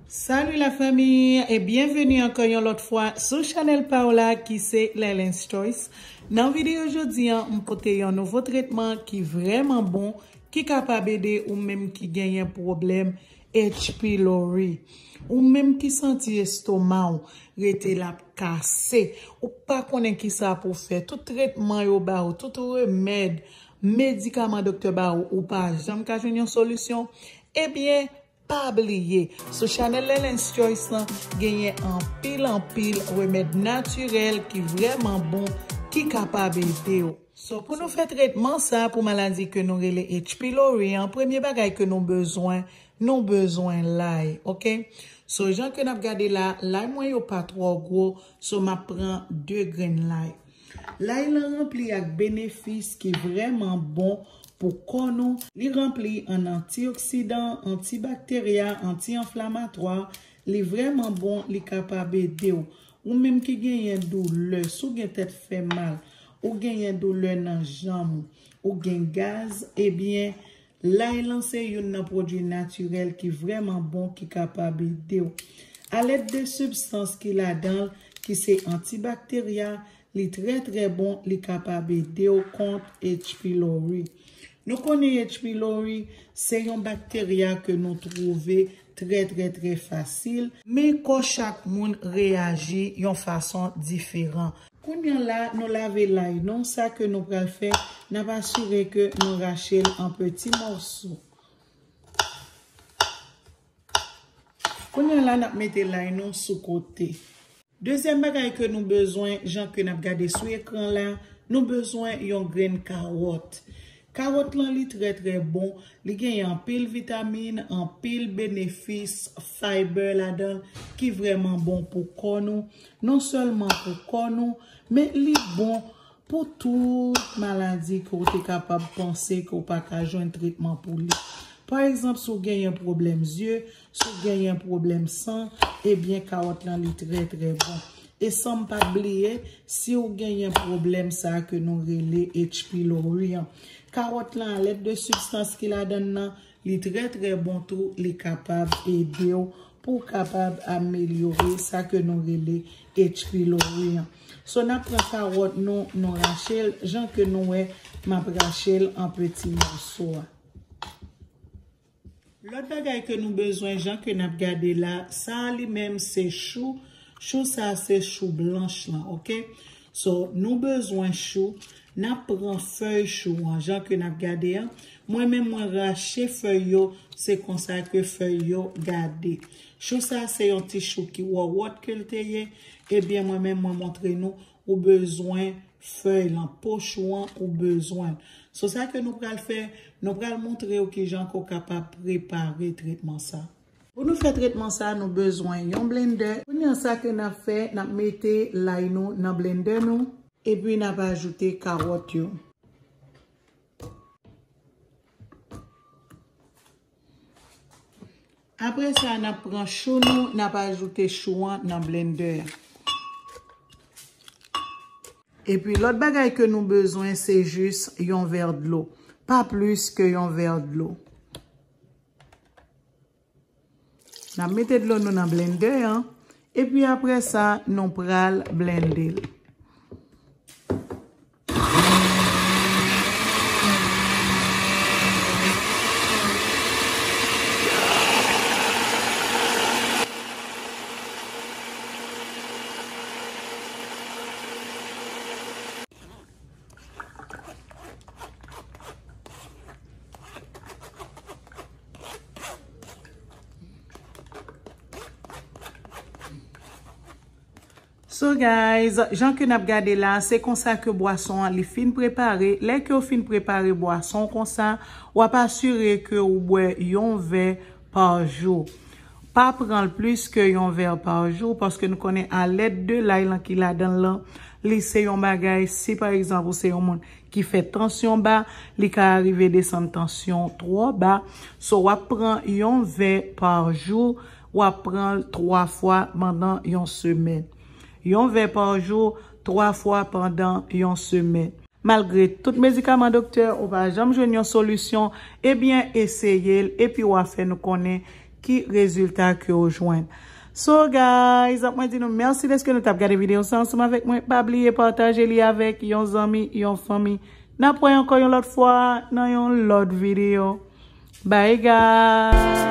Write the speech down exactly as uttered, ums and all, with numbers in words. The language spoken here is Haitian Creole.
Salut la famille et bienvenue encore yon lòt fwa sou chanèl pa w la ki se Lelens Choice. Nan videyo jodi an, m pote yon nouvo tretman ki vrèman bon, ki kapab ede ou menm ki genyen pwoblèm H. pylori. Ou menm ki santi estoma w rete l ap kase, ou pa konnen ki sa pou fè, tout tretman yo ba ou, tout remèd, medikaman doktè ba ou, ou pa janm ka jwenn yon solisyon, ebyen, pa bliye, sou chanèl Lelens Choice lan, genyen anpil, anpil remèd natirèl ki vrèman bon, ki kapab ede w. So, pou nou fè tretman sa pou maladi ke nou rele H. pylori an, premye bagay ke nou bezwen, nou bezwen lay, oke? So, jan ke n ap gade la, lay mwen yo pa twò gwo, so m ap pran de grenn lay. Lay lan ranpli ak benefis ki vrèman bon pou kò nou. Li ranpli an antioksidan, antibakterya, anti-anflamatwa. Li vrèman bon, li kapab ede w. Ou menm ki genyen doulè, si w gen tèt fè mal, ou genyen doulè nan janm ou, ou gen gaz, ebyen, lay lan se youn nan pwodui natirèl ki vrèman bon, ki kapab ede w. Alèd de sibstans ki ladan l, ki se antibakterya, li trè, trè bon, li kapab ede w kont H. pylori. Nou konnen H. pylori se yon bakterya ke nou twouve trè, trè, trè fasil, men kò chak moun reyaji yon fason diferan. Kounye a la, nou lave lay nou. Sa ke nou pral fè, n ap asire ke nou rache l an peti mòso. Kounye a la, n ap mete lay nou sou kote. Dezyèm bagay ke nou bezwen, jan ke n ap gade sou ekran la, nou bezwen yon grenn kawòt. Kawòt lan, li trè, trè bon. Li genyen anpil vitamin, anpil benefis, fayba ladan l, ki vrèman bon pou kò nou. Non sèlman pou kò nou, men li bon pou tout maladi ke w te kapab panse ke w pa ka jwenn tretman pou li. Pa egzanp, si w genyen pwoblèm zye, si w genyen pwoblèm san, ebyen, kawòt lan, li trè, trè bon. E san m pa bliye, si w genyen pwoblèm sa a ke nou rele H. pylori an. Kawòt lan, alèd de sibstans ki ladan l nan, li trè, trè bon tou, li kapab ede w pou w kapab amelyore sa ke nou rele H. pylori an. So, n ap pran kawòt nou, nou rache l, jan ke nou wè, m ap rache l an peti mòso a. Lòt bagay ke nou bezwen, jan ke n ap gade la, sa a li menm se chou. Chou sa a se chou blanch lan, oke? So, nou bezwen chou. N ap pran fèy chou an, jan ke n ap gade an. Mwen menm, mwen rache fèy yo, se konsa ke fèy yo gade. Chou sa a se yon ti chou ki wòwòt ke l te ye. Ebyen, mwen menm, mwen montre nou, ou bezwen fèy lan, po chou an, ou bezwen l. So, sa ke nou pral fè, nou pral montre w kijan ke w kapab prepare tretman sa. Pou nou fè tretman sa, nou bezwen yon blendè. Kounye a, sa ke n ap fè, n ap mete lay nou nan blendè nou, epi n ap ajoute kawòt yo. Apre sa, n ap pran chou nou, n ap ajoute chou an nan blendè a. Epi lòt bagay ke nou bezwen, se jis yon vè dlo. Pa plis ke yon vè dlo. N ap mete dlo nou nan blendè an. Epi apre sa, nou pral blende l. So guys, jan ke n ap gade la, se konsa ke bwason an li fin prepare. Lè ke w fin prepare bwason konsa, w ap asire ke w bwè yon vè pa jou. Pa pran l plis ke yon vè pa jou, paske nou konnen alèd de lay lan ki ladan l lan, li se yon bagay, si pa egzanp ou se yon moun ki fè tansyon ba, li ka rive desann tansyon twò ba. So, w ap pran yon vè pa jou, w ap pran l twa fwa pandan yon semèn. Yon vè pa jou, twa fwa pandan yon semèn. Malgre tout medikaman doktè, ou pa janm jwenn yon solisyon, ebyen, eseye l, epi w a fè nou konnen ki rezilta ke w jwenn. So guys, ap mwen di nou mèsi dèske nou t ap gade videyo sa ansanm avèk mwen. Pa bliye pataje li avèk yon zanmi, yon fanmi. N ap wè ankò yon lòt fwa nan yon lòt videyo. Bye guys.